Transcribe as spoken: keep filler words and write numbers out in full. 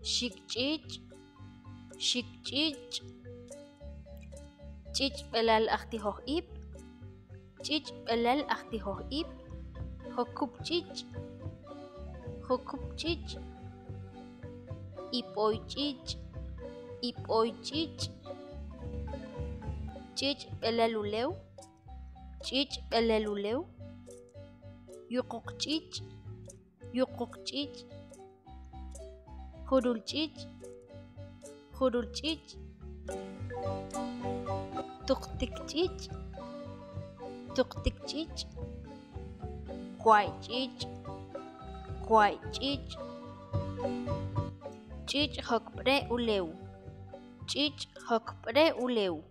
शिक चिच, शिक चिच। चिच पेलाल अख्ती होख इप, चिच पेलाल अख्ती होख इप। होखुप चिच, होखुप चिच। इपोई चिच, इपोई चिच। चिच पेलाल उलेव, चिच पेलाल उलेव। युकुक चिच, युकुक चिच। खुडुल चिच, खुडुल चिच। तुकतिक चिच, तुकतिक चिच। क्वाई चिच, क्वाई चिच। चिच हकपरे उलेव, चिच हकपरे उलेव।